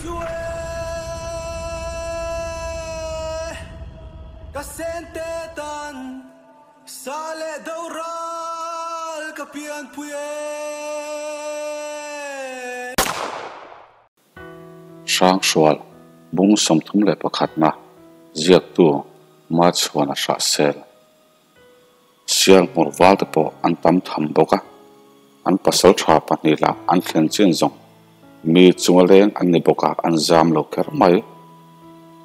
chu e ka sente tan sa leh do ral ka pianpui e. Hrangsual bung 31 na ziaktu Machhuana Hrahsel Sial hmur val te pawh an tam tham bawk a, an pasaltha pahnih lah an thlen chin zawng mi chunga leng an ni bawk a, an zam lo kher mai.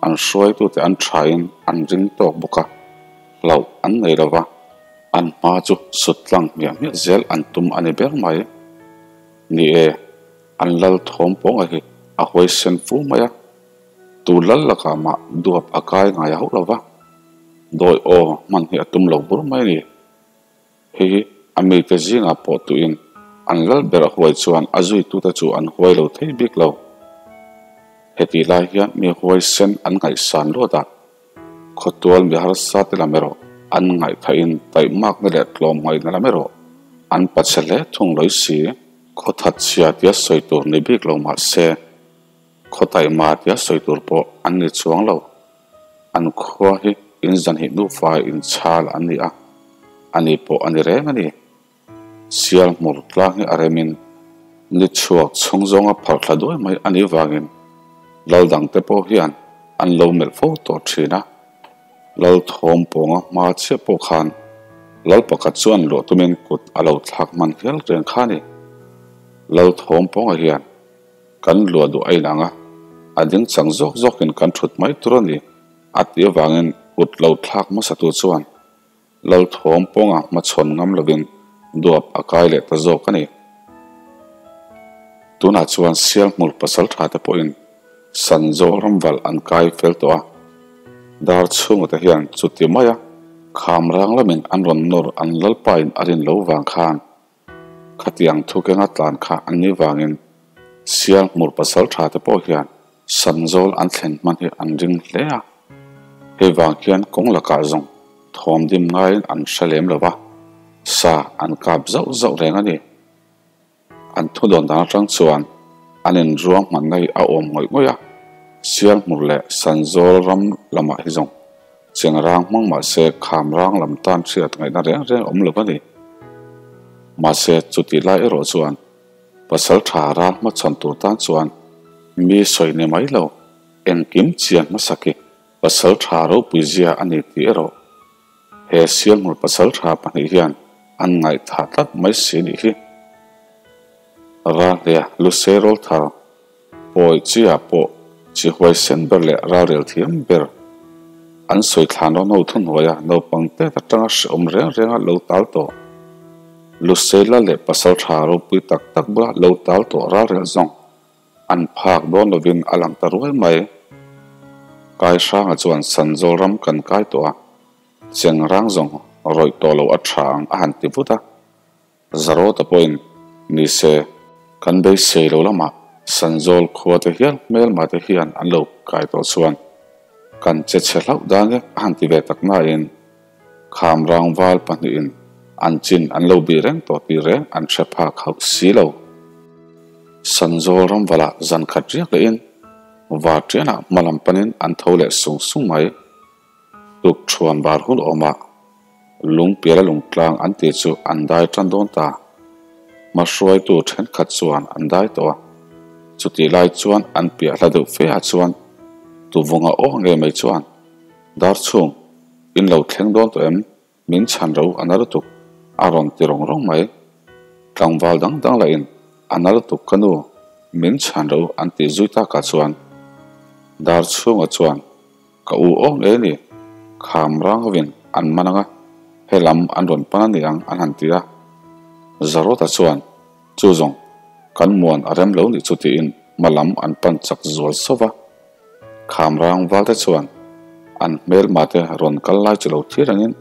An hruaitute an thain an ring tawk bawk a, hlauh an nei lo va, an hma chu sut tlang hmiah hmiah zel an tum a ni ber mai. Ni e, an lal thawm pawnga hi a huaisen fu mai a, tu lal lakah mah duap a kai ngai hauh lo va, dawi aw hman hi a tum lo bur mai a ni. Hei hi a mite zingah pawh tuin an lal ber a huai chuan a zuitute chu an huai lo thei bik lo. Hetih lai hian mi huaisen an ngaihsan luat a, khawtual mi harsa te lam erawh an ngaihthahin taihmakna leh tlawmngaihna lam erawh an pachhe hle thung lawih si. Khawthat chhia tia sawi tur ni bik lo mah se, khaw taihma tia sawi tur pawh an ni chuang lo. An khua hi in zanhih nufa inchhal an ni a, ani pawh a ni reng a ni. Sial hmur tlang hi a remin ni chhuak chhung zawnga phar thla duai mai a nih vangin lal dangte pawh hian an lo melh fo tawh thin a. Lal thawm pawnga hma chiah pawh khan lal pakhat chuan luah tumin kut a lo thlak hman hial reng kha a ni. Lal thawm pawnga hian kan luah duh a inang a, a ding chang zawk zawkin kan thut mai tur a ni a tih avangin kut lo thlak hmasatu chuan Lal thawm pawnga hmachhawn ngam lovin duap a kai leh ta zawk a ni. Tunah chuan sial hmur pasal tha te pawhin Sanzawl ramvalh an kai fel tawh a, dar chhunga te hian chuti maia kham rang lamin an rawn nawr an lalpain a rin lo vang khan Khatiang thu kenga tlan kha an nih vangin sial hmur pasal tha te pawh hian Sanzawl an thlen hman hi an ring hle a. Hei vang hian kawng lakah zawng thawm dim ngaiin an hre lem lo va, sa an kap zauh zauh reng a ni. An thu dawn dan atang chuan an inruang hmanna hi a awm ngawih ngawih a, sial hmur leh Sanzawl ram lamah hi zawng Cheng rang hmang mahse kham rang lam tan hriat ngaihna reng reng awm lo a ni. Mahse chutih lai erawh chuan pasal tha ral hmachhawn tur tan chuan mi sawi ni mai lo, engkim chian hmasak hi pasal tha ropui zia a ni tih erawh he Sialhmur pasal tha pahnih hian an ngaihthah tlat mai si nih hi. Ralhlia Lusei Rawlthar Pawi chiah pawh chi huaisen ber leh ralrel thiam ber an sawi thlan rawh no thuhnuaia naupang te atanga hrehawm reng renga lo tal tawh. Luseila leh pasal tha ropui tak tak bula lo tal tawh ralrel zawng an phak dawn lovin a lang ta ruai mai. Kai hranga chuan Sanzawl ram kan kai tawh a, cheng rang zawng rawih tawh lo a tha ang a han ti vut a. Zarawta pawhin ni se, kan beisei lo lamah Sanzawl khua te hial hmelma te hian an lo kai tawh chuan kan che chhe hlauh dan e a han ti ve tak nain kham rang val pahnihin an chin an lo bih reng tawh tih reng an hre phak hauh si lo. Sanzawl ramvalah zan khat riak lehin Varṭianah hma lam panin an tho leh sung sung mai. Tuk thuan bar hun awmah Lungpiala lungtlang an tih chu an dai tan dawn ta. Hmahruaitu thenkhat chuan an dai tawh a, chutih lai chuan an piah hla deuh fe ah chuan tuvunga aw ngei mai chuan, Darchhung, in lo thleng dawn tawh em? Min chhan ro a na lutuk, a rawn ti rawng rawng mai. Tlangval dang dang lahin a na lutuk ka nu, min chhan ro an tih zui takah chuan Darchhunga chuan, Ka u aw ngei ni, kham rang hovin an man ang a, helam an rawn pan a ni ang an han ti a. Zarawta chuan, Chu zawng, kan muan a rem lo nih chu tiin hma lam an pan chak zual sauh va. Kham rang valte chuan an hmelma te rawn kal lai chu lo thlir angin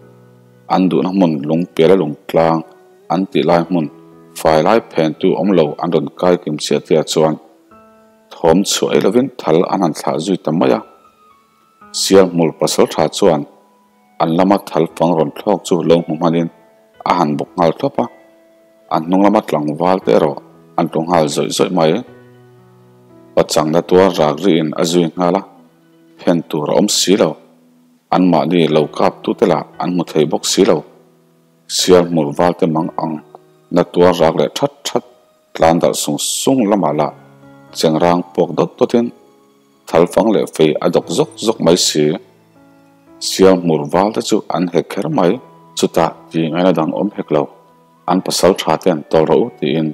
an duhna hmun lung piala lung tlang an tih lai hmun fai lai phentu awm lo an rawn kai kim chiah tia chuan Thawm chhuah ei lovin thal an han thlah zui ta mai a, Sial hmul pasal tha chuan an lama thal fang rawn thlawk chu lo hmu hmanin a han bawk nghal thlawp a, an hnung lama tlangval te erawh an tlu nghal zawih zawih mai. Pachang na tuar rak riin a zui nghal a, phen tur a awm si lo. Anmahni lo kap tute lah an hmu thei bawk si lo. Sial hmur valte mang ang na tuar rak leh that that tlan darh sung sung lamah lah chengrang puak dawt dawtin thalfang leh fei a dawk zawk zawk mai si. Sial hmur valte chu an hek kher mai. Chutah tih ngaihna dang awm hek lo. An pasal tha ten tawl rawh u tiin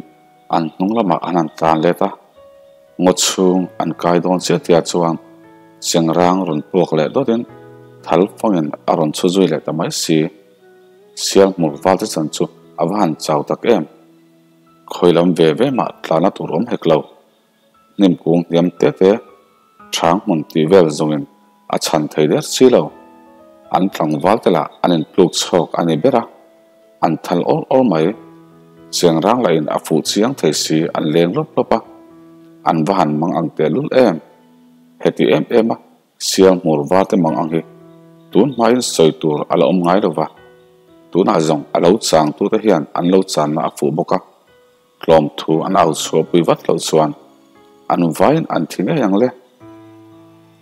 an hnung lamah an han tlan let a. Ngaw chhung an kai dawn chiah tia chuan chengrang rawn puak leh dawtin thal fangin a rawn chhu zui leh ta mai si. Sial hmur valte chan chu a va han chau tak em! Khawi lam ve ve mah tlana tur awm hek lo. Hnim kung hniam te te chhang hmun tih vel zawngin a chhan thei der si lo. An tlangval te lah an intluk chhawk a ni ber a, an thal awr awr mai. Chengrang lahin a fuh chiang thei si an leng lawp lawp a, an va han mang ang tehlul em! Heti em em a Sial hmur var te mang ang hi tun hmain sawi tur a la awm ngai lo va, tunah zawng a lo changtute hian an lo channa a fuh bawk a, tlawm thu an au chhuahpui vat loh chuan an vaiin an thi ngei ang le.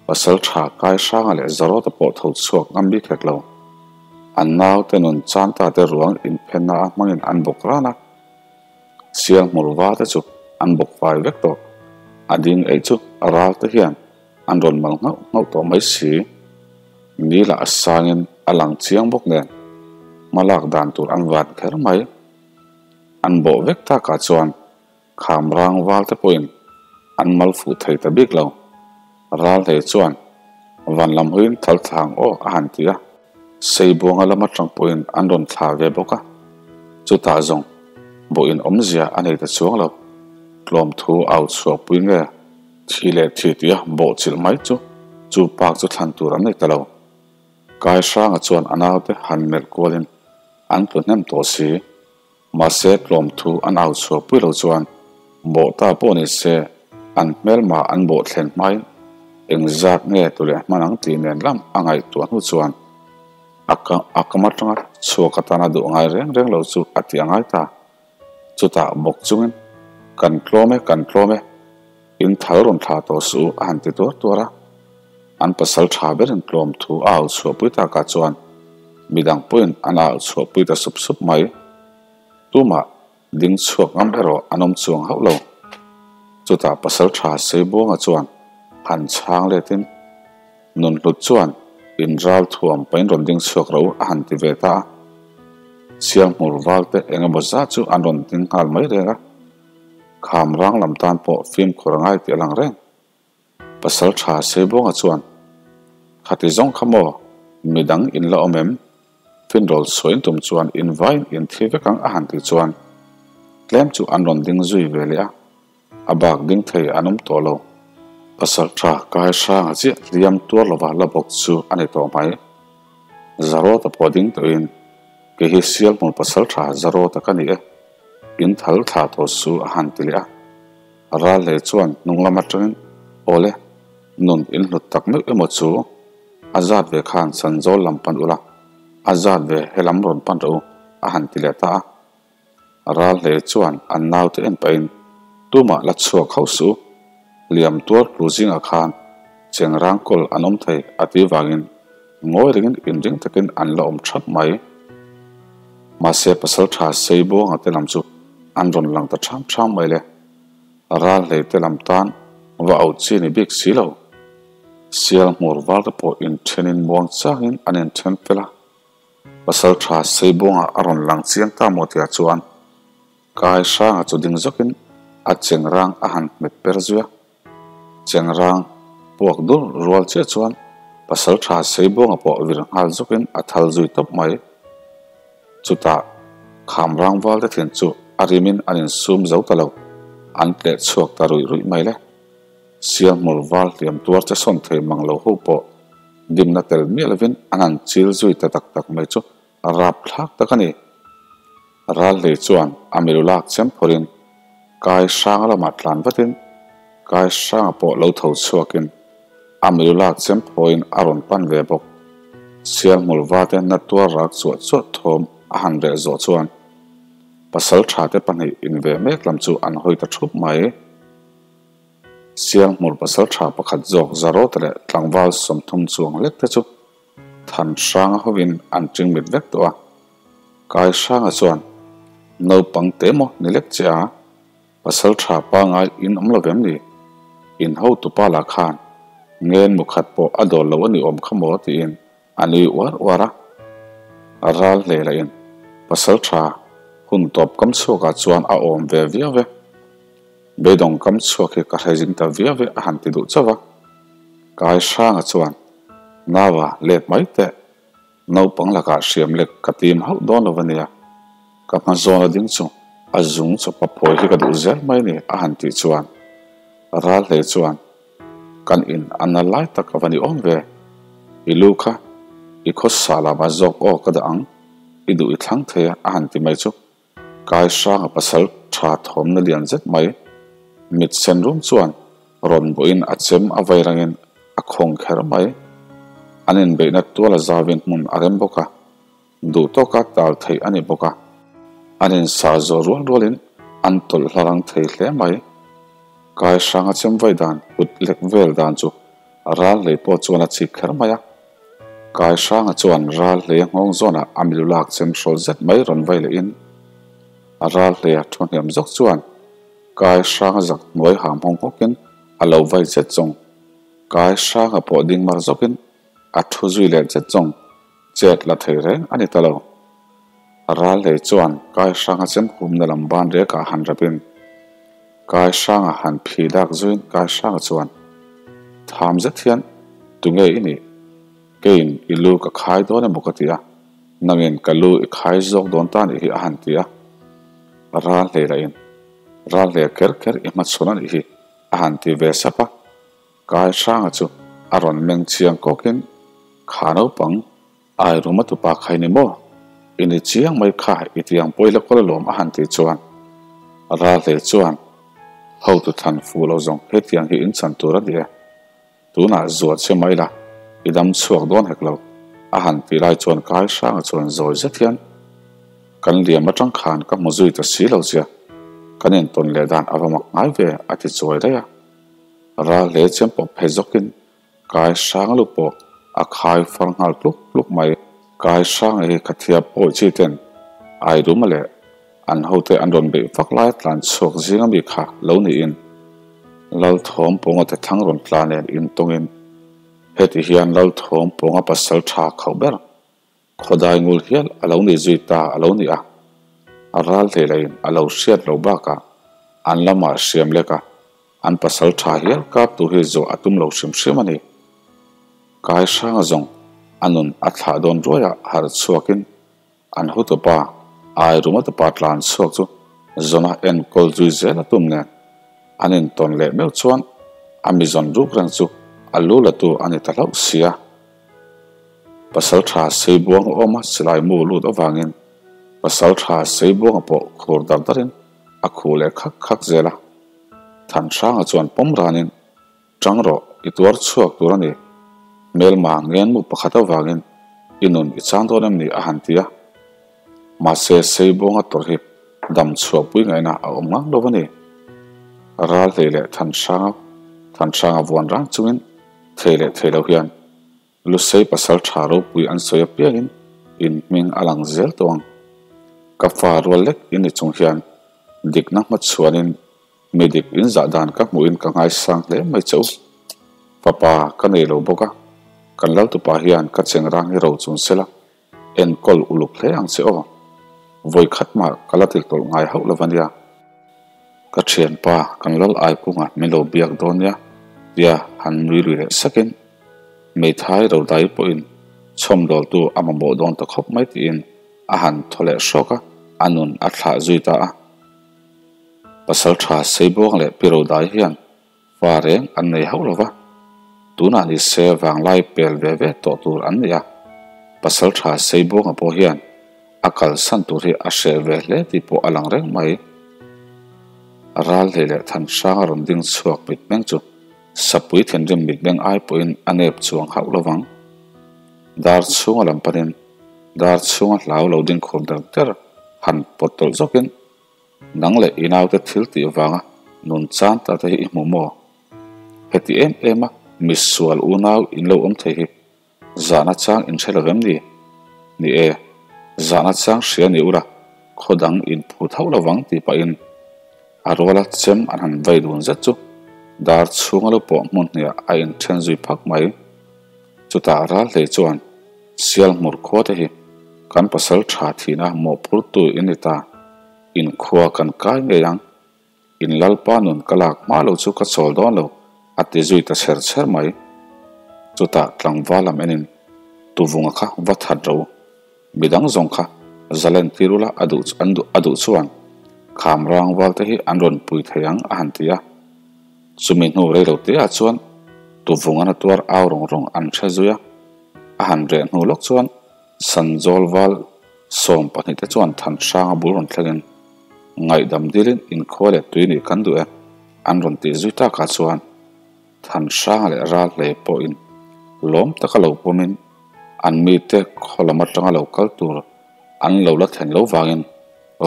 Pasal tha Kai Hranga leh Zarawta pawh tho chhuak ngam bik hek lo. An naute nun chanta te ruang inphenna a hmangin an bawk ran a. Sial hmur var te chu an bawk fai vek tawh. A ding eih chu ral te hian an rawn mal nghauh nghauh tawh mai si. Ni lah a sangin a lang chiang bawk nen hma lak dan tur an van kher mai. An bawh vek takah chuan kham rang val te pawhin an mal fuh thei ta bik lo. Ral hlei chuan van lam huiin thal thlang aw a han ti a. Seibuanga lam atang pawhin an rawn thla ve bawk a. Chutah zawng bawhin awmzia a nei ta chuang lo. Tlawm thu au chhuahpui nge? Thi leh thi tia bawhchilh mai chu chu park chu thlan tur an nei ta lo. Kai Hranga chuan a naute han melh kualin an tlu hnem tawh si. Mahse tlawm thu an au chhuah pui lo chuan bawh ta pawh ni se an hmelma an bawh thlen hmain engzat nge tu leh hman ang tih nen lam a ngaihtuah hnu chuan a kam atanga chhuak atana duh ngai reng reng lo chu a ti a ngai ta. Chutah bawk chungin, Kan tlawm e, kan tlawm e, in thal rawn thlah tawh suh u, a han ti tuar tuar a. An pasal tha berin tlawm thu a au chhuahpui takah chuan midang pawhin an au chhuahpui ta sup sup mai. Tumah ding chhuak ngam erawh an awm chuang hauh lo. Chutah pasal tha Seibuanga chuan han chhang letin, Nunhlut chuan in ral thuam pain rawn ding chhuak ro a han ti ve ta a. Sialhmur val te eng emaw zat chu an rawn ding nghal mai reng a. Kham rang lam tan pawh fimkhur a ngai tih a lang reng. Pasal tha Seibuanga chuan, Khati zawng kha maw, midang in la awm em? Finrawl sawiin tum chuan in vaiin in thi vek ang a han tih chuan tlem chu an rawn ding zui ve leh a. A bak ding thei an awm tawh lo. Pasal tha kai hranga chiah hliam tuar lova la bawk chu a ni tawh mai. Zarawta pawh ding tawhin, Kei hi Sialhmul pasal tha Zarawta ka ni e, in thal thlah tawh su a han ti leh a. Ral hlei chuan hnung lam atangin, Awle, nun in hlut tak meuh emaw chu, a zat ve khan Sanzawl lam pan ula, a zat ve helam rawn pan rawh u, a han ti leh ta a. Ral hle chuan an naute en pahin tumah la chhuak hauh suh u, hliam tuar tlu zingah khan chengrang kawl an awm thei a ti vangin ngawi ringin inring takin an la awm thap mai. Mahse pasal tha Seibuanga te lam chu an rawn lang ta ṭham ṭham mai le. Ral hlei te lam tan va auh chi ni bik si lo. Sial hmur val te pawh inṭhenin muang changin an inṭhen fel a. Pasal tha Seibuangah a rawn lang chiang ta maw tia chuan Kai Hranga chu ding zawkin a chengrang a han hmet per zui a. Chengrang puak dur rual chiah chuan Pasal tha Seibuanga pawh vir nghal zawkin a thal zui tawp mai. Chutah Khamrang val te thin chu a rimin an insum zo ta lo, an tleh chhuak ta ruih ruih mai le. Sialhmur val hliam tuar che sawn thei mang lo ho pawh dimna tel miah lovin an han chil zui ta tak tak mai chu a rap thlak tak a ni. Ral hlei chuan a milu lak chem phawrhin Kai Hranga lamah tlan vatin Kai Hranga pawh lo tho chhuakin a milu lak chem phawiin a rawn pan ve bawk. Sialhmur vate na tuar rak chuah chuah thawm a han reh zawh chuan pasal tha te pahnih in ve mek lam chu an hawi ta thup mai. Sialhmur pasaltha pakhat zawk Zarawta leh tlangval 30 chuang lek te chu Thanhranga hovin an ṭingmit vek tawh a. Kaihranga chuan, Naupang te maw ni lek che a, pasaltha pangai in awm lo vem ni? In hotupa lah khan ngen mu khat pawh a dawl lo a ni awm kha maw tiin a nui uar uar a. A ral hle lah in pasaltha hun tawp kam chhuakah chuan a awm ve viau e. Beidawng kam chhuak hi ka hrezing ta viau e a han ti duh chauh a. Kaihranga chuan, Naua let mai teh. Naupang lakah hriam lek ka tim hauh dawn lo a nia. Ka hma zawn a ding chu a zung chawpa phawi hi ka duh zel mai ni a han tih chuan ral hle chuan kan in a na lai tak a va ni awm ve. I lu kha i khawsa lamah zawk aw ka dah ang, i duh i thlang thei a a han ti mai chu. Kai hranga pasal tha thawmna lian zet mai mit sen rum chuan rawn bawhin a chem a vai rangin a khawng kher mai. An inbeihna tual a zavin hmun a rem bawk a, duh tawka tal theih a ni bawk a. An insa zawh rual rualin an tawlh hla rang thei hle mai. Kai hranga chem vai dan kut lek vel dan chu ral hlei pawh chuan a chik kher mai a. Kai hranga chuan ral hlei a nghawng zawnah a milu lak chem hrawl zet mai rawn vai lehin a ral hlei a thu hniam zawk chuan Kai hranga zak hnuai ham hawng hawkin a lo vai zet zawng. Kai hranga pawh ding mar zawkin a thu zui leh zet zawng chet la thei reng a ni ta lo. Ral hlei chuan Kai hranga chem humna lam ban rekah han rapin Kai hranga han phi dak zuiin Kai hranga chuan tham zet hian tunge i nih? Keiin i lu ka khai dawn emaw ka ti a, nangin ka lu i khai zawk dawn ta nih hi a han ti a. Ral hlei lahin ral hle kher kher i hmachhawn a nih hi a han ti ve sap a. Kai hranga chu a rawn meng chiang kawkin kha naupang Ai ruma tupa kha i ni maw? I ni chiang mai kha i tiang pawi la kawl alawm a han tih chuan ral hle chuan hotu thlan fu lo zawng hetiang hi in chan tur a ni e. Tunah zuah che mai la i dam chhuak dawn hek lo a han tih lai chuan kai hranga chuan zawi zet hian kan liam atang khan ka hmu zui ta si lo zia kan intawn leh dan a va mak ngai ve a ti chuai daih a. Ral hle chiam pawh phei zawkin Kai hrang lu pawh a khai far nghal tluk tluk mai. Kai hrang hi khathia pawi chi ten Airuma leh an hote an rawn beih vak lai tlan chhuak zing ami kha lo niin Lalthawm pawnga te thlang rawn tla nen intawngin heti hian Lalthawm pawnga pasal tha khauh ber Khawdai ngul hial a lo ni zui ta a lo ni a, a ral hlei lahin a lo hriat loh bakah an lamah hriam lek a, an pasal tha hial kap tur hi zawh a tum lo hrim hrim a ni. Kai hranga zawng a nun a thlah dawn ruaiah harh chhuakin an hutupa Airuma tupa tlan chhuak chu zawna enkawl zui zel a tum nen an intawn leh meuh chuan a mi zawn ruk reng chu a lu la tu a ni ta hlauh sia. Pasal tha Seibuang a awm a, silai mu lut avangin pasal tha Seibuanga pawh khur dar darin a khu leh khak khak zel a. Thanhranga chuan pawm ranin, Tang rawh, i tuar chhuak tur a ni. Hmelma ngenmu pakhat avangin i nun i chang dawn em ni a han ti a. Mahse Seibuanga tawrh hi dam chhuahpui ngaihna a awm ngang lo a ni. Ral hlei leh Thanhranga Thanhranga vuan rang chungin thei leh thei lo hian Lusei pasal tha ropui an sawi apiangin in hming a lang zel tawh ang. Ka fa rual lek in ni chung hian dikna hmachhuanin mi dik in zah dan ka hmuhin ka ngaisang hle mai che u. Fapa ka nei lo bawk a, kan laltupa hian ka chengrang hi ro chung sela enkawl uluk hle ang che aw. Vawi khat mah ka la tiltawlh ngai hauh lo ania. Ka thianpa kan lal ai kungah min lo biak dawn nia tia han nui lui leh sakin Meithai Rodai pawhin chhawmdawltu a mamawh dawn ta khawp mai tiin a han thaw leh hrawk a, a nun a thlah zui ta a. Pasal tha Seibuang leh Pi Rodai hian Fa reng an nei hauh lo va, tunah ni se vanglai pel ve ve tawh tur an ni a, pasal tha Seibuanga pawh hian a kalsan tur hi a hreh ve hle tih pawh a lang reng mai. Ral hlei leh Thanhranga rawn ding chhuak mitmeng chu Sapui thinrim mitmeng ai pawhin a nep chuang hauh lo vang. Dar chhunga lam panin dar chhunga hlau lo ding khur der der han pawt tawlh zawkin, Nang leh i naute thil tih vanga nun chan ta te hi i hmu maw? Heti em em a misual unau in lo awm thei hi zahna chang in hre lo vem ni? Ni e, zahna chang hria ni ula khaw dang in phu tho lo vang tih pahin a ruala chem an han vai dun zet chu dar chhunga lo pawh hmun hniah a inthen zui phak mai. Chutah ral hlei chuan sial hmur khua te hi kan pasal tha thihna mawhphurtu in ni ta, inkhua kan kai ngei ang. In Lalpa nun ka lak hma lo chu ka chawl dawn lo, a ti zui ta chher chher mai. Chutah tlangval lam enin tuvunga kha va that ro. Midang zawng kha zalen tir ula a duh an duh a duh chuan kham rangval te hi an rawn pui thei ang a han ti a. Chumi hnu rei lo te ah chuan tuvunga na tuar au rawng rawng an hre zui a. A han reh hnu lawk chuan Sanzawl val 20 te chuan Thanhranga bul rawn thlengin ngaihdam dilin inkhua leh tui nih kan duh e an rawn tih zui takah chuan Thanhranga leh Ralhlei pawhin lawm taka lo pawmin an mite khaw lam atanga lo kal tur an lo la thlen lo vangin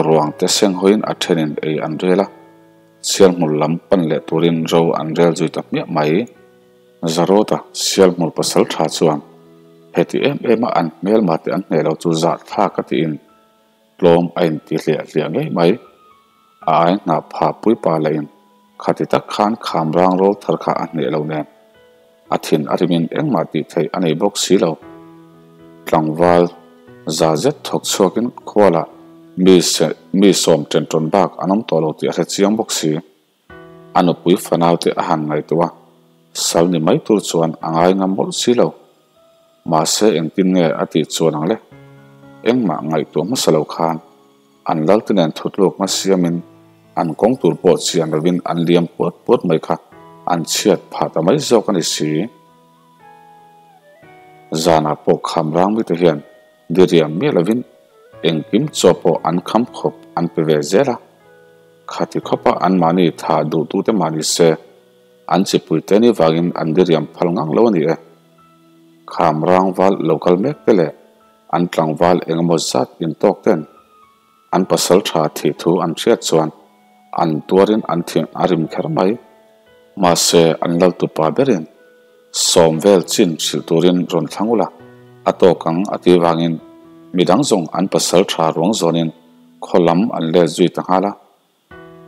ruang te seng hawiin a thenin ei an rel a, Sialhmul lam pan leh turin ro an rel zui ta hmiah mai. Zarawta Sialhmul pasal tha chuan heti em em a an hmelma te an hneh lo chu zah thlak a tiin tlawm a inti hliah hliah ngei mai. A ai hnah pha puipa lahin khati tak khan kham rang rawl thar kha a hneh lo nen a thin a rimin engmah tih theih a nei bawk si lo. Tlangval za zet thawk chhuakin khualah mi mi sawm ṭen ṭawn bak an awm tawh lo tih a hre chiang bawk si. A nupui fanaute a han ngaihtuah a, sal ni mai tur chuan a ngai ngam mawlh si lo. Mahse engtin nge a tih chuan ang le? Engmah ngaihtuah hmasa lo khan an lalte nen thutlukna siamin an kawng tur pawh chian lovin an liam puat puat mai kha an chhiat phah ta mai zawk a ni si. Zanah pawh kham rang mite hian diriam miah lovin engkim chaw pawh an kham khawp an pe ve zel a. Khati khawpa anmahni tha duhtute mah ni se, an chipuite ni vangin an diriam phal ngang lo a ni e. Kham rangval lo kal mek te leh an tlangval eng emaw zat intawk ten an pasal tha thih thu an hriat chuan an tuarin an thing a rim kher mai. Mahse, an laltupa berin sawm vel chin hrilh turin rawn thlang ula, a tawk ang a tih vangin midang zawng an pasal tha ruang zawnin Khaw lam an let zui ta nghal a,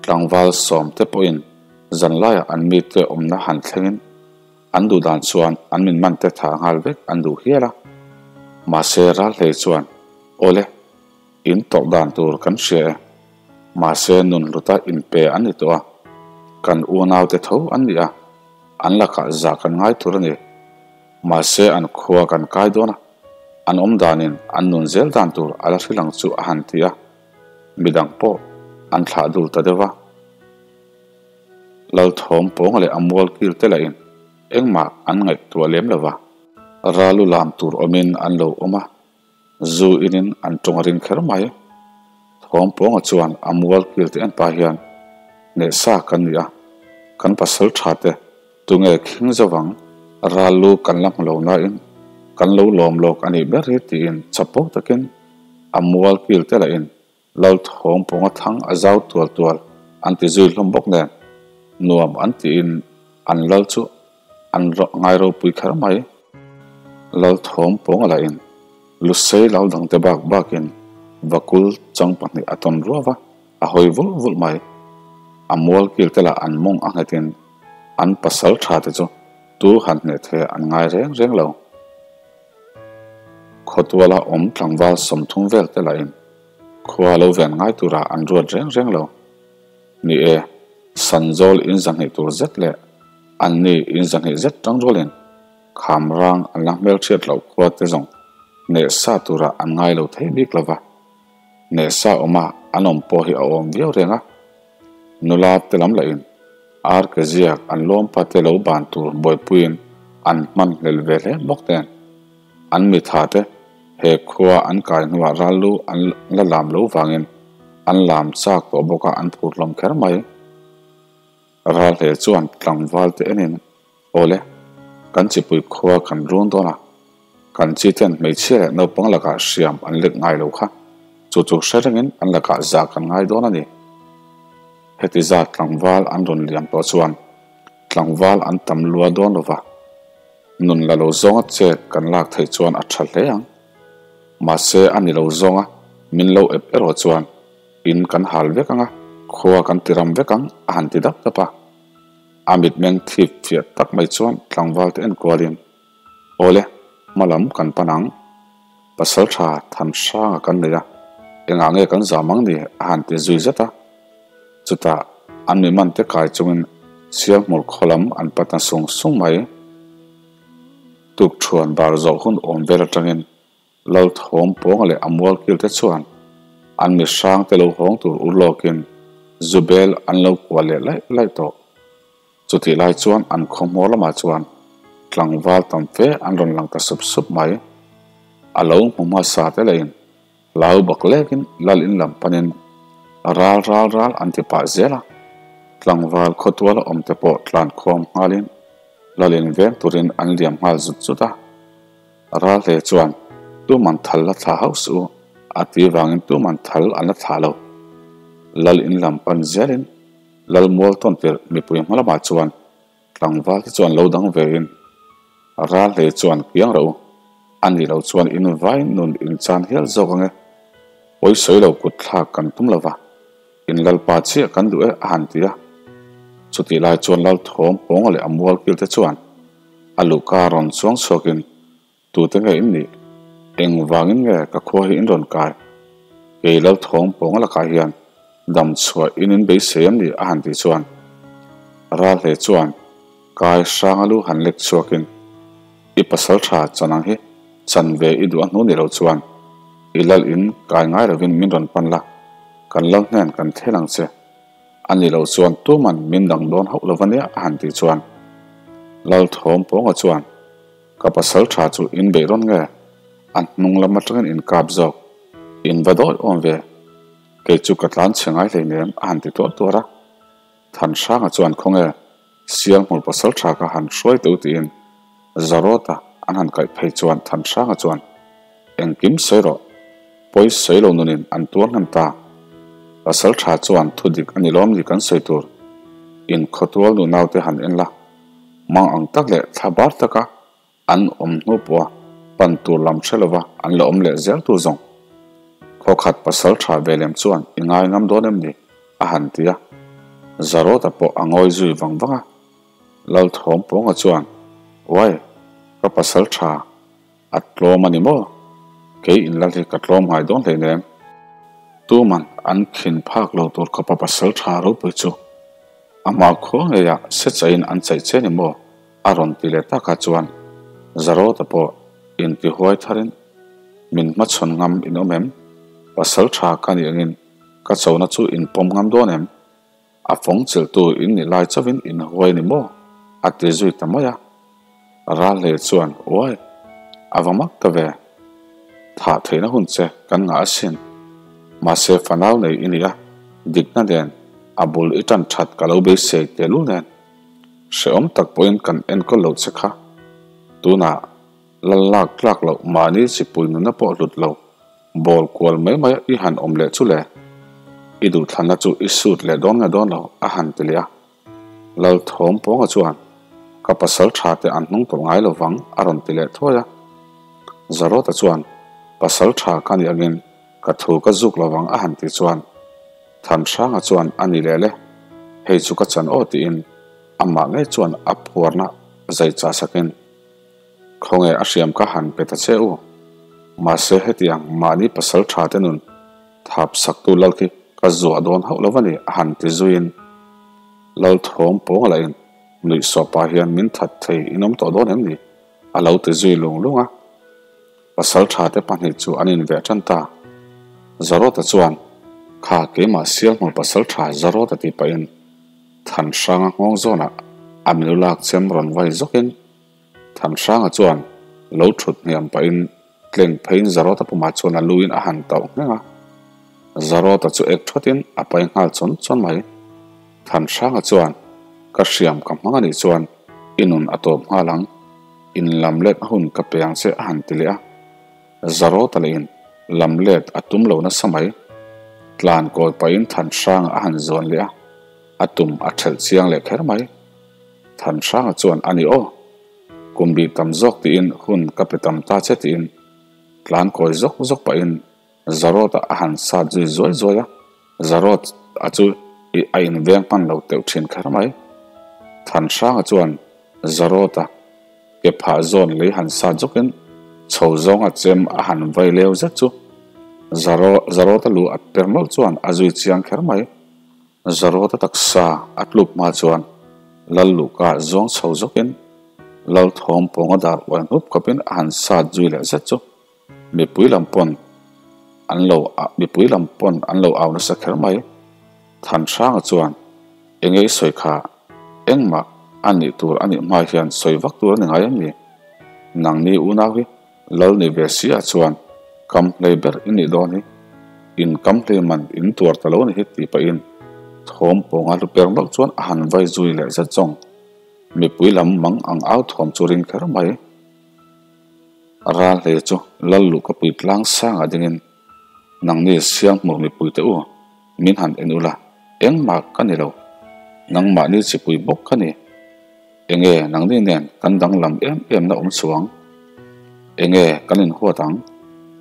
tlangval sawmte pawhin zanlaiah an mite awmna han thlengin an duh dan chuan an min mante tha nghal vek an duh hial a. Mahse Ralhlei chuan, Awle, in tawrh dan tur kan hria e. Mahse nun hluta inpe an ni tawh a, kan unaute tho an ni a, an lakah zah kan ngai tur a ni. Mahse an khua kan kai dawn a. An awm danin an nun zel dan tur a la hrilh ang chu a han ti a, midang pawh an thlah dul ta deuh a. Lalthawm pawng leh a mual kil te lahin engmah an ngaihtuah lem lo va. Ralu lam tur awmin an lo awm a, zu inin an tawng a ring kher mai. Thawm pawnga chuan a mual kil te en pah hian hnehsa kan ni a, kan pasal tha te Tunge khing zovang ral lu kan la hmu lo nain kan lo lawm lawk a nih ber hi tiin chapo takin a mual kil te lahin Lalthawng pawnga thang a zau tual tual an ti zui hlawm bawk nen nuam an tiin an lal chu an ngai ropui kher mai. Lalthawng pawnga lahin Lusei lal dangte bak bakin Vakul chang pahnih a tawn ruau a. A hawi vulh vulh mai. A mual kil te lah an mawng a nghetin an pasal tha te chu tu han hneh thei an ngai reng reng lo. Khawtuala awm tlangval 30 vel te lahin khua lo ven ngai tura an ruat reng reng lo. Ni e, Sanzawl in 200 tur zet leh anni in 200 zet tang rualin kham rang an la hmelhriat loh khua te zawng hneh sa tura an ngai lo thei bik lova. Nehsa awma an awm pawh hi a awm viau reng a, nula te lam lahin ar ke ziak an lawm pa te lo ban tur buaipuiin an hman hlel ve hle bawk nen an mitha te he khua an kai hnuah ral lu an la lam lo vangin an lam chak tawh bawk a an phur hlawm kher mai. Ralhle chuan tlangval te enin Awle, kan chipui khua kan run dawn a, kan chi ten hmeichhia leh naupang lakah hriam an lek ngai lo kha, chu chu hre rengin an lakah zah kan ngai dawn a ni. Heti zat tlangval an rawn liam tawh chuan. tlangval an tam lua dawn lo va, nun la lo zawnga chet kan lak theih chuan a tha hle ang. Mahse a ni lo zawnga min lo ep erawh chuan in kan hal vek ang a, khua kan ti ram vek ang a han ti dap dap a. A mitmeng thip fiah tak mai chuan tlangval te enkualin, Awle, hma lam kan pan ang. Pasal tha than hranga kan nei a, engah nge kan zam ang ni a han ti zui zet a. Chutah an mi man te kai chungin Sialhmur khaw lam an patna sung sung mai. Tukthuan bar zawh hun awm vel atangin Lalthawm pawnga leh a mualkil te chuan an mi hrang te lo hawng tur ur lawkin Zubel an lo kual leh laih laih tawh. Chutih lai chuan an khawhmawr lamah chuan tlangval tam fe an rawn lang ta sup sup mai. A lo hmu hmasa te lahin hlau bak lekin lal in lam panin ral ral ral an ti pah zel a. Tlangval khawtuala awm te pawh tlankhawm nghalin lal in veng turin an liam nghal zut zut a. Ral hle chuan tuman thal la thla hauh suh u, a ti vangin tuman thal an la thlah lo. Lal in lam pan zelin Lal mual tawn tirh mipui hma lamah chuan tlangval te chuan lo dang vein ral hle chuan kiang rawh u, a nih loh chuan in vai nun in chan hial zawk ange, pawi sawi lo kut thlak kan tum lova, in lalpa chiah kan duh e a han ti a. Chutih lai chuan lal thawm pawnga leh a mual kil te chuan a luhka rawn chuang chhuakin Tute nge in nih? Engvangin nge ka khua hi in rawn kai? Kei Lalthawng pawnga lakah hian dam chhuah in in beisei em ni? a han tih chuan Ralhle chuan kai hranga lu han lek chhuakin I pasal tha chan ang hi chan ve i duh a hnu ni lo chuan i lal in kai ngai lovin min rawn pan la, kan lal hnen kan thlen ang che. A ni lo chuan tuman min dang dawn hauh lo ania a han tih chuan Lalthawng pawnga chuan Ka pasal tha chu in beih rawn nge? A hnung lam atangin in kap zawk. In va dawi awm ve. Kei chu ka tlan chhe ngai hleinem a han ti tuar tuar a. Thanhranga chuan khawnge Sialhmul pasal tha kha han hruai teuh tiin Zarawta an han kaih phei chuan Thanhranga chuan engkim sawi rawh, pawi sawi lo nunin an tuar hnem ta. Pasal tha chuan thu dik a ni lawm ni kan sawi tur. In khawtual nu naute han en la. Mang ang tak leh thla bar taka an awm hnu pawha pan tur lam hre lova an la awm leh zel tur zawng. Khawkhat pasal tha ve lem chuan i ngai ngam dawn em ni? a han ti a. Zarawta pawh a ngawi zui vang vang a. Lalthawm Pawnga chuan, Uai, ka pasal tha A tlawm a ni maw? Kei inlal hi ka tlawm ngai dawn hleinem. Tuman an khin phak lo tur khawpa pasal tha ropui chu amah khua ngeiah se chaiin an chaih che ni maw? A rawn ti leh takah chuan Zarawta pawh intihuai tharin min hmachhawn ngam in awm em? Pasal tha ka nih angin ka chona chu in pawm ngam dawn em? A fawng chilhtu in nih lai chauhin in huai ni maw? A ti zui ta mai a. Ralhlei chuan, Uai, a va mak ta ve. Thah theihna hun che kan ngah asin. Mahse fanau nei i ni a, dikna nen a bul i tan that ka lo beisei tehlul nen. Hrehawm tak pawhin kan enkawl lo che kha. Tunah lal lak tlak loh mahni chipui nuna pawh hlut lo. Ball kual mai mai i han awm leh chu le, i duhthlanna chu i sut leh dawn nge dawn lo a han ti leh a. Lalthawm Pawnga chuan, Ka pasal tha te an hnung tawlh ngai lo vang a rawn ti leh thuai a. Zarawta chuan, Pasal tha ka nih angin ka thu ka zuk lo vang a han ti chuan, Thanhranga chuan a ni leh le, hei chu ka chan aw tiin amah ngei chuan a phuarna zai chah sakin, Khawnge a hriam ka han pe ta che u. Mahse hetiang mahni pasal tha te nun thap saktu lal khi ka zuah dawn hauh lo a ni a han ti zuiin lal thawm pawng lahin nuih sawh pah hian min that thei in awm tawh dawn em ni a lo ti zui lung lung a. Pasal tha te pahnih chu an inveh tan ta. Zarawta chuan kha keimah Sialhmul pasal tha Zarawta tih pahin Thanhranga nghawng zawnah a milu lak chem rawn vai zawkin Thanhranga chuan lo thut hniam pahin tleng pheiin Zarawta pumah chuan a luin a han tauh ngheng a. Zarawta chu ek thatin a pai nghal chawn chawn mai. Thanhranga chuan, Ka hriam ka hmang anih chuan i nun a tawp nghal ang, in lam let a hun ka pe ang che a han ti leh a. Zarawta lehin lam let a tum lo nasa mai. Tlan kawi pahin Thanhranga a han zawn leh a, a tum a thelh chiang leh kher mai. Thanhranga chuan a ni aw, kum bih tam zawk tiin hun ka pe tam ta che tiin tlan kawi zawk zawk pahin Zarawt-a a han sat zui zuai zuai a, Zarawt-a chu a inveng hman lo teuh thin kher mai. Thanhranga chuan Zarawt-a ke phah zawn lei han sat zawkin chho zawnga chem a han vai leu zet chu Zarawt-a lu a per nawlh chuan a zui chiang kher mai. Zarawta taksa a tluk hma chuan Lal Luhka zawng chho zawkin Lal thawm pawnga dar uai hnup khawpin a han sat zui leh zet chu mipui lam pawn an lo mipui lam pawn an lo au nasa kher mai. Thanhranga chuan enge i sawi kha engmah a nih tur a nih hma hian sawi vak tur a ni ngai em ni? Nangni unau hi Lal ni ve si ah chuan kam hlei ber i nih dawn hi, in kam hlei man in tuar ta lo ni hi tih pahin thawm pawnga hlu per meuh chuan a han vai zui leh zet zawng. Mipui lam mang ang au thawm chu ring kher mai. Ral hlei chu Lal luhka pui tlang sangah dingin nangni Sianghmur mipui te u min han en ula engmah ka ni lo, nangmahni chipui bawk ka ni. Enge nangni nen kan danglam em em na awm chuang? Enge kan inhuat ang?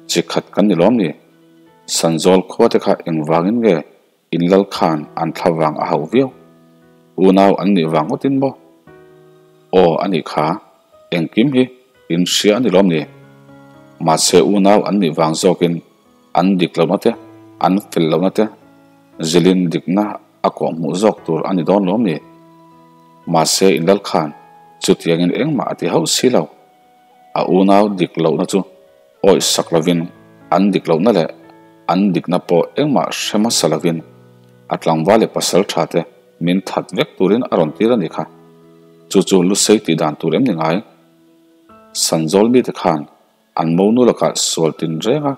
Chi khat kan ni lawm ni? Sanzawl khua te kha engvangin nge in lal khan an thla vang a hauh viau? Unau an nih vang ngawtin maw? Aw a nih kha, engkim hi in hria a ni lawm ni? Mahse unau an nih vang zawkin an dik lohna te, an fel lohna te zilin dikna a kawhhmuh zawk tur a ni dawn lawm ni? Mahse Inlal khan chutiangin engmah a ti hauh si lo. A unau dik lohna chu awih sak lovin an dik lohna leh an dikna pawh engmah hre hmasa lovin a tlangval leh pasal tha te min that vek turin a rawn tir a ni kha. Chu chu Lusei tih dan tur em ni ngai? Sanzawl mite khan An monu lakah sual tinrenga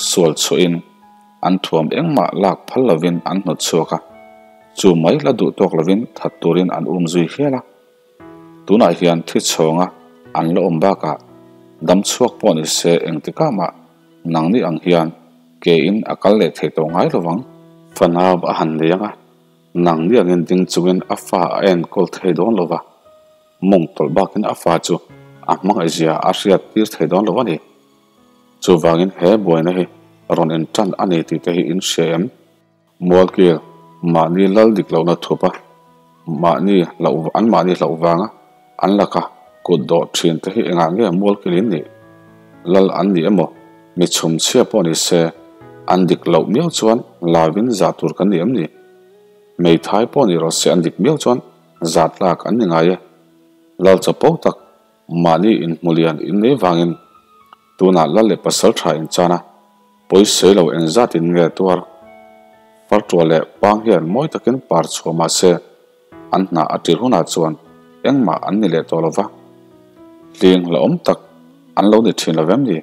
sual chhuahin an thuam engmah lak phal lovin an hnawt chhuak a, chu mai la duh tawk lovin that turin an um zui hial a. Tunah hian thi chhawnga an la awm bakah dam chhuak pawh ni se engtikah mah nangni ang hian kein a kal leh thei tawh ngai lovang. Fanau a han nei ang a, nangni angin ding chungin a fa a enkawl thei dawn lova. Mawng tawlh bakin a fa chu a hmangaihzia a hriat tir thei dawn lo a ni. Chuvangin he buaina hi rawn en tan a ni tih te hi in hria em? Mualkil, mahni lal dik lohna thup a, mahni hlauh an mahni hlauh vanga an laka kut dawh thin te hi engah nge mualkil in nih? Lal an ni emaw, mi chhum chhia pawh ni se, an dik loh miau chuan lavin zah tur kan ni em ni? Hmeithai pawh ni rawh se an dik miau chuan Zat lak an ni ngai e. Lal chapo tak mahni inhmu lian in nei vangin tunah lal leh pasal tha in chan a, pawisawi lo eng zat in nge tuar. Fartuah leh pang hian mawi takin par chhuah mah se an hna a tir hunah chuan engmah an ni leh tawh lo va. Hling hlauhawm tak an lo ni thin lo vem ni?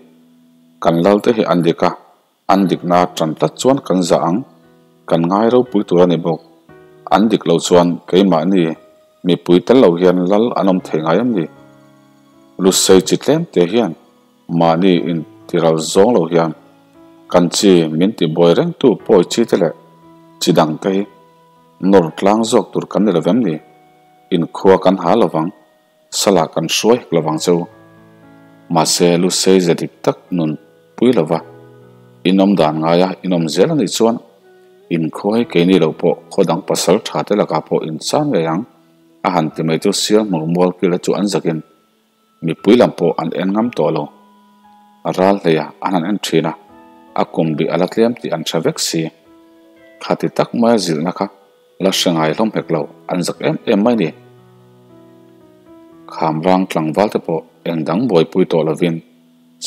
Kan lal te hi an dik a, An dikna tan tlat chuan kan zah ang, kan ngai ropui tur a ni bawk. An dik loh chuan keimahni mipui tel lo hian lal an awm thei ngai em ni? Lusei chi tlem te hian mahni intiral zawng lo hian kan chi min tibuai rengtu pawi chi te leh chi dang te hi nawr tlang zawk tur kan ni lo vem ni? Inkhua kan ha lovang. Salah kan hruai hek lovang che u. Mahse, Lusei ze dik tak nun pui lova inawm dan ngaia inawm zel a nih chuan inkhua hi keini lo pawh khaw dang pasal tha te lakah pawh inchang ngei ang a han ti mai chu sial hmur mual kila chu an zakin mipui lam pawh an en ngam tawh lo. Ral hleia an han en thin a, a kum bih a la tlem tih an hre vek si. Khati tak maia zilhna kha La hre ngai hlawm hek lo, an zak em em mai ni. Khamrang tlangval te pawh eng dang buaipui tawh lovin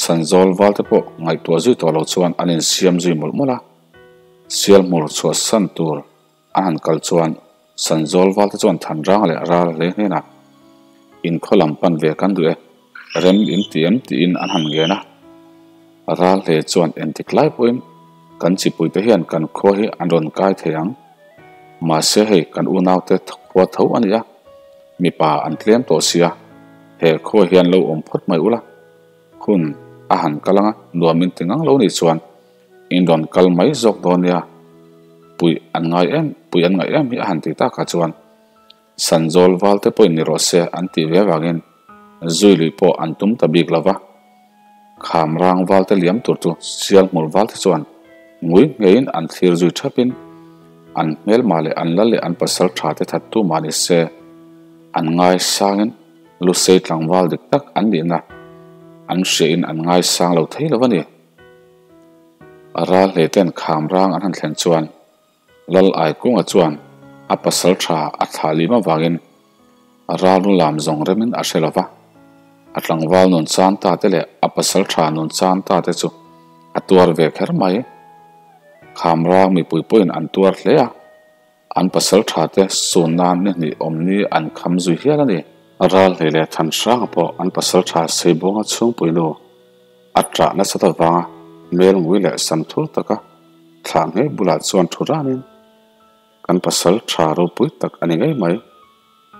Sanzawl val te pawh ngaihtuah zui tawh lo chuan an insiam zui mawlh mawlh a. Sialhmur chhuahsan tur an han kal chuan Sanzawl val te chuan Thanrang leh Ral hlei hnenah inkhaw lam pan ve kan duh e, rem in ti em tiin an han ngen a. Ral hle chuan entik lai pawhin kan chipuite hian kan khua hi an rawn kai thei ang. Mahse hei kan unaute khua tho a ni a, mipa an tlem tawh sia, he khua hian lo awm phawt mai ula, hun a han kal anga nuam in ti ngang lo nih chuan in rawn kal mai zawk dawn nia, puih an ngai em, puih an ngaih em hi a han ti takah chuan. Sanzawl val te pawhin ni rawh se an tih ve avangin zui lui pawh an tum ta bik lo va. Kham rang val te liam tur chu Sialhmur val te chuan ngui ngeiin an thlir zui thapin an hmelma leh an lal leh an pasal tha te thattu mah ni se an ngaisangin Lusei tlangval dik tak an nihna an hriain an ngaisang lo thei lo a ni. Ral hle ten kham rang an han thlen chuan Lal Aikunga chuan a pasal tha a thlah lim avangin ral nu lam zawng remin a hre lo va, a tlangval nun chan ta te leh a pasal tha nun chan ta te chu a tuar ve kher mai. Kham rang mipui pawhin an tuar hle a. An pasal tha te sun nan ni hnih awm ni an kham zui hial a ni. Ral hlei leh than hranga pawh an pasal tha Seibuanga chhungpui nu a ṭah nasat avanga hmel ngui leh sam thur taka thlah ngei bulah chuan thu ranin, Kan pasal tha ropui tak a ni ngei mai.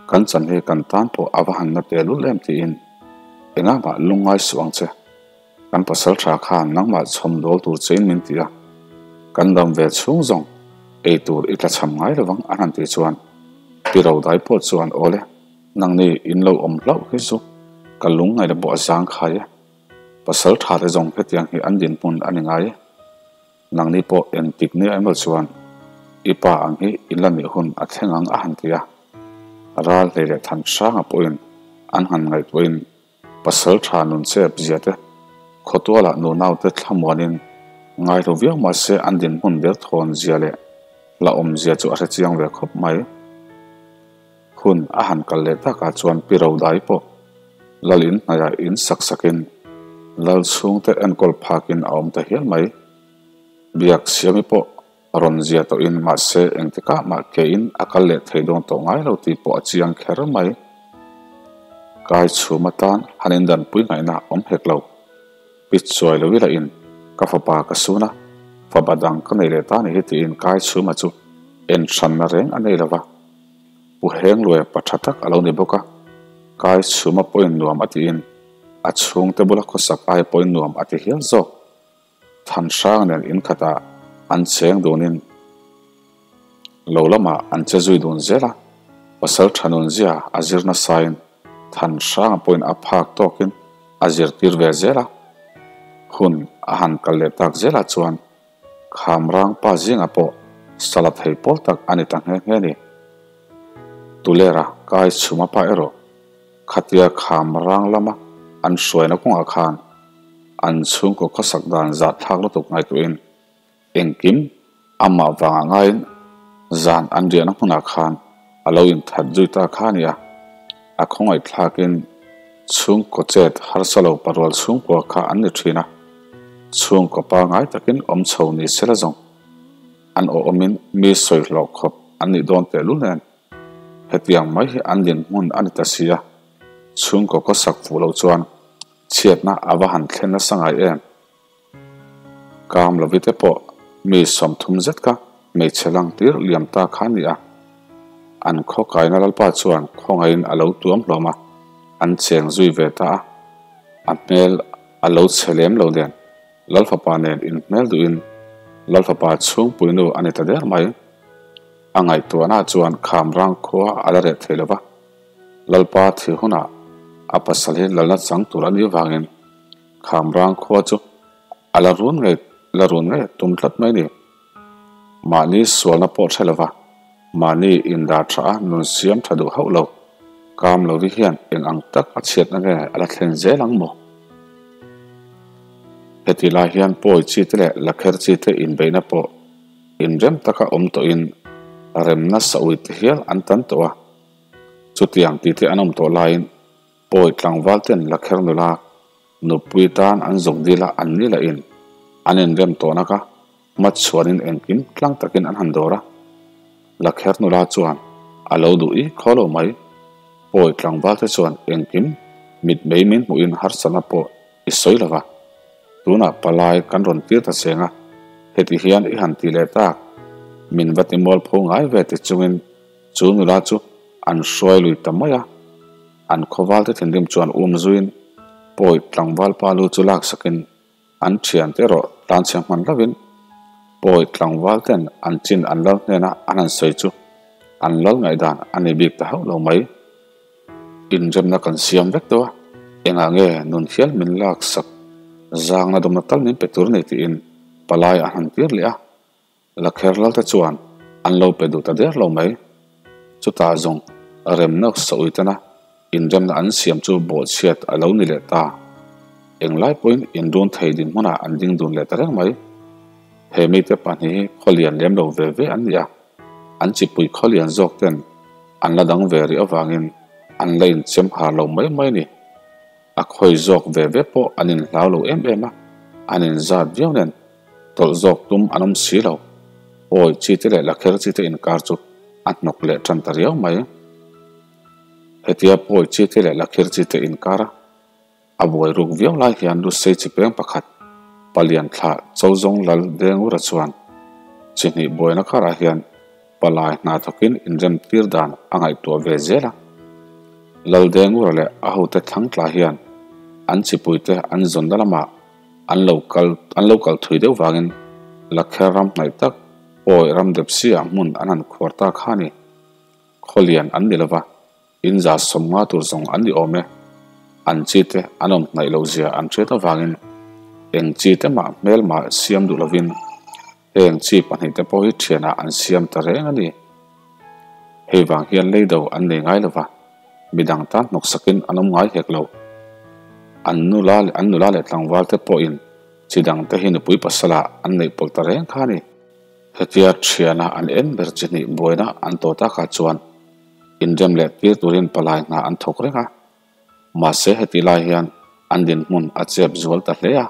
Kan chan hi kan tan pawh a va han na tehlul em tiin engah mah lungngai suh ang che. Kan pasal tha khan nangmah chhawm dawl tur chein min ti a, kan dam ve chhung zawng ei tur i tla chham ngai lovang an han tih chuan Pi Rodai pawh chuan Awle, nangni in lo awm hlauh hi chu ka lung ngaihna pawh a zang khai e, pasal tha te zawng hetiang hi an dinhmun a ni ngai e. Nangni pawh engtik nia emaw chuan i pa ang hi in la nih hun a thleng ang a han ti a, ral hlei leh than hranga pawhin an han ngaihtuahin Pasal tha nun chep zia te, khawtualah nunau te thlamuanin ngaihlu viau mah se an dinhmun der thawn zia leh hlauhawm zia chu a hre chiang ve khawp mai. Hun a han kal leh takah chuan Pi Rodai pawh Lal in hnaihah in sak sakin Lal chhungte enkawl phakin a awm ta hial mai. Biak Siami pawh rawn zia tawhin mahse engtikah mah kein a kal leh thei dawn tawh ngai lo tih pawh a chiang kher mai. Kai chhum atan han indanpui ngaihna awm hek lo. Pit chuai lo ila in ka fapa ka sun a, fapa dang ka nei leh ta ni hi tiin Kai chhuma chu en hranna reng a nei lo va. Pu Hengluai pa tha tak a lo ni bawk a, Kai chhuma pawhin nuam a tiin a chhungte bula khawsak ai pawhin nuam a ti hial zawk. Than hrang nen in khatah an cheng dunin lo lamah an che zui dun zel a, pasal tha nun zia a zir nasain than hranga pawhin a phak tawkin a zirtir ve zel a, hun a han kal leh tak zelah chuan kham rang pa zingah pawh sala thei pawl tak a ni ta nghe nghe a ni. Tulera kai chhuma pa erawh khatia kham rang lama an hruaina kawngah khan An chhungkaw khawsak dan zah thlak lutuk ngaihtuahin engkim amah vangah ngaiin zan an riahna hmunah khan a lo inthat zui ta kha a ni a. A khawngaihthlakin chhungkaw chet harsa lo parual chhungkua kha an ni thin a, chhungkaw pangai takin awm chho ni sela zawng an awh-awmin mi sawi hlawh khawp an nih dawn tehlul nen hetiang mai hi an dinhmun a ni ta si a, chhungkaw khawsak fuh loh chuan Chhiatna a va han thlen nasa ngai em? Kam lovi te pawh mi 30 zet kha hmeichhe lang tir liam ta kha a ni a. An khaw kaina Lalpa chuan khawngaihin a lo tuam hlawm a, an cheng zui ve ta a. A hmel a lo chhe lem lo nen Lalfapa nen inhmel duhin Lalfapa chhungpuinu a ni ta der mai. A ngaihtuahna chuan kham rang khua a la reh thei lo va. Lalpa thih hunah a pasal hi lalna chang tur a nih vangin Khamrang khua chu a la run ngei la run ngei a tum tlat mai a ni. Mahni sualna pawh hre lova mahni indah tha a nun siam tha duh hauh lo Kam lovi hian eng ang tak a chhiatna nge a la thlen zel ang maw? Heti lai hian pawi chi te leh lakher chi te inbeihna pawh inrem taka awm tawhin remna saui te hial an tan tawh a. Chutiang tih te an awm tawh laiin pawi tlangval ten lakher nula nupui tan an zuk dil a an ni lahin an inrem tawh nak a, hmachhuanin engkim tlang takin an han dawr a. Lakher nula chuan a lo duh i khaw lo mai. Pawi tlangval te chuan engkim mitmei min hmuhin harsatna pawh i sawi lo va, tunah palai kan rawn tir ta cheng a, heti hian i han ti leh tak, min va ti mualpho ngai ve ti chungin Chu nula chu an hruai lui ta mai a, an khawval te thinrim chuan um zuiin pawi tlangval pa lu chu lak sakin an thiante erawh tlanchhe hman lovin pawi tlangval ten an chin an lo hnena an han sawi chu An lal ngaihdan a ni bik ta hauh lo mai. Inremna kan siam vek tawh a, engah nge nun hial min lak sak zangna dawmna tal min pe tur a ni tiin palai a han tir leh a. Lakher lalte chuan an lo pe duh ta der lo mai. Chutah zawng remna sawihtana inremna an siam chu bawhchhiat a lo ni leh ta. Englai pawhin inrun thei dinhmunah an ding dun leh ta reng mai. He mite pahnih hi khawlian lem lo ve ve an ni a, an chipui khawlian zawk ten an la dang ve rih avangin an la inchem har lo mai mai a ni. A khawi zawk ve ve pawh an inhlau lo em em a, an inzat viau nen tawlh zawk tum an awm si lo. Awi chi te leh lakher chi te inkar chu a hnawk leh tan ta riau mai. Hetia pawi chi te leh lakher chi te inkar a a buai ruk viau lai hian Lusei chi peng pakhat palian thlah Chozawng Lal Dengura chuan chi hnih buaina karah hian palai hna thawkin inrem tir dan a ngaihtuah ve zel a. Laldengura leh a hote thlang tla hian an chipuite an zawnna lamah an lo kal an lo kal thui deuh vangin Lakher ram hnaih tak Pawi ram depsi ah hmun an han khuar ta kha a ni. Khawlian an ni lova, in za sawmnga tur zawng an ni awm e. An chi te an awm hnaih loh zia an hriat avangin eng chi te mah hmelma siam duh lovin Heng chi pahnihte pawh hi thianah an siam ta reng a ni. Hei vang hian leido an nei ngai lova, midang tan hnawksakin an awm ngai hek lo. An nula leh an nula leh tlangvalte pawhin chi dangte hi nupui pasala an neih pawlh ta reng kha a ni. Hetia thiana an en ber chi hnih buaina an tawh takah chuan inrem leh tir turin palai hna an thawk reng a. Mahse heti lai hian an dinhmun a chep zual ta hle a,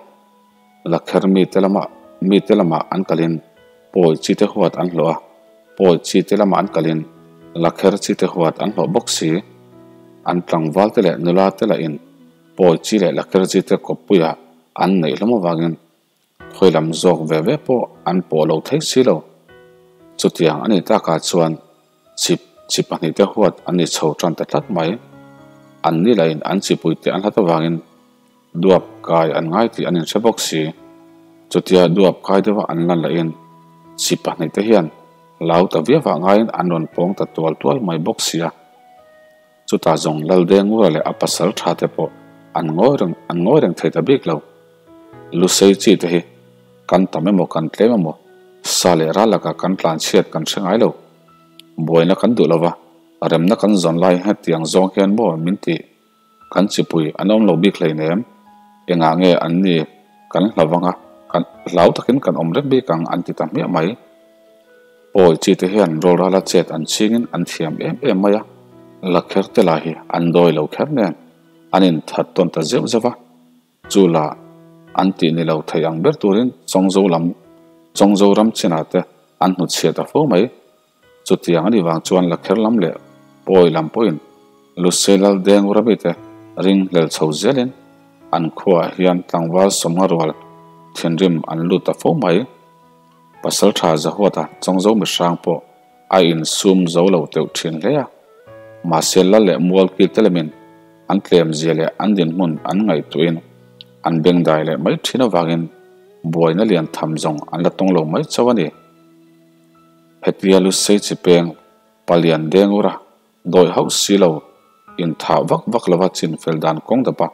Lakher mite lama mite lamah an kalin pawi chite huat an hlawh a, pawi chite lamah an kalin Lakher chite huat an hlawh bawk si. An tlangval te leh nula te lahin pawi chi leh Lakher chite kawppuiah an neih hlawm avangin Khawi lam zawk ve ve pawh an pawh lo thei si lo. Chutiang a nih takah chuan chip chi pahnihte huat an ni chho tan ta tlat mai. An ni lahin an chipuite an hlat avangin duap kai an ngai tih an inhre bawk si. Chutia duap kai deuha an lan lahin chi pahnihte hian lau ta viauah ngaiin an rawn pawng ta tual tual mai bawk si a. Chutah zawng Laldengura leh a pasal tha te pawh an ngawi reng an ngawi reng thei ta bik lo. Lusei chi te hi kan tam emaw kan tlem emaw sa leh ral lakah kan tlan chhiat kan hre ngai lo. Buaina kan duh lova, remna kan zawn lai hetiang zawng hian maw min ti kan chipui an awm lo bik hleinem. Engah nge an ni kan hlavang a, kan hlau takin kan awm reng bik ang an ti ta hmiah mai. Pawi chi te hian rawlrala chet an chingin an thiam em em mai a, lakher te lah hi an dawi lo kher nen an inthat tawn ta zeuh zeuh a, chu lah an tih ni lo thei ang ber turin Chawngzo lam Chawngzo ram chinah te an hnuchhiah ta fo mai. Chutiang a nih vang chuan lakher lam leh pawi lam pawhin Lusei Lal Deng Rabi te ringhlel chho zelin an khuaah hian tlangval sawmnga rual thinrim an lut ta fo mai. Pasal tha Zahuata Chawngzo mihrang pawh a insum zo lo teuh thin hle a, mahse lal leh mual kil te lemin an tlem zia leh an dinhmun an ngaihtuahin an bengdai leh mai thin avangin buaina lian tham zawng an la tawng lo mai chauh a ni. Hetia Lusei chi peng Palian Dengura Dawi hauh si lo, inthah vak vak lova chinfel dan kawng dapa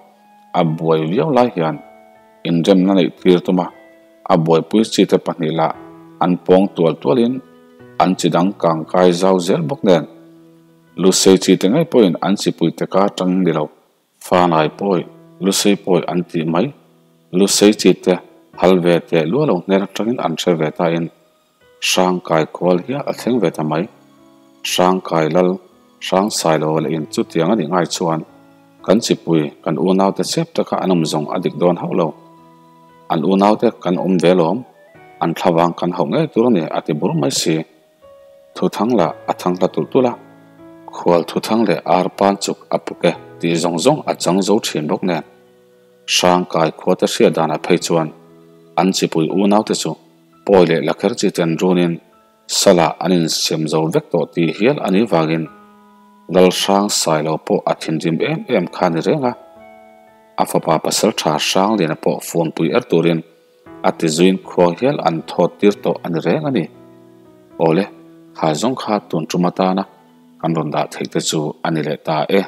a buai viau lai hian inremna neih tir tum a, a buaipui chi te pahnih lah an pawng tual tualin an chi dang kang kai zau zel bawk nen. Lusei chi te ngei pawhin an chipui te ka tang ni lo. Fanai pawi, Lusei pawi an tih mai. Lusei chi te hal ve teh lua lo hnen atangin an hre ve ta in Hrangkai khual hial a thleng ve ta mai. Hrangkai lal, Hrangsai lo leh in chutiang a nih ngai chuan kan chipui, kan unaute chep taka an awm zawng a dik dawn hauh lo. An unaute kan awm ve lawm, an thlavang kan hauh ngei tur a ni a ti bur mai si. Thuthang lah a thang hla tulh tulh a, khual thuthang leh ar pan chuk a puk e tih zawng zawng a chang zo thin bawk nen. Hrangkai khuate hriat danah phei chuan an chipui unaute chu Pawi leh lakher chi ten runin salah an insem zo vek tawh tih hial a nih vangin Lalhrang Sailo pawh a thinrim em em kha a ni reng a. A fapa pasal tha Hrangliana pawh fuanpui er turin a ti zuin khua hial an thawt tir tawh a ni reng a ni. Awle. Kha zawng kha tun tum atana kan rawn dah theih te chu a ni leh ta e.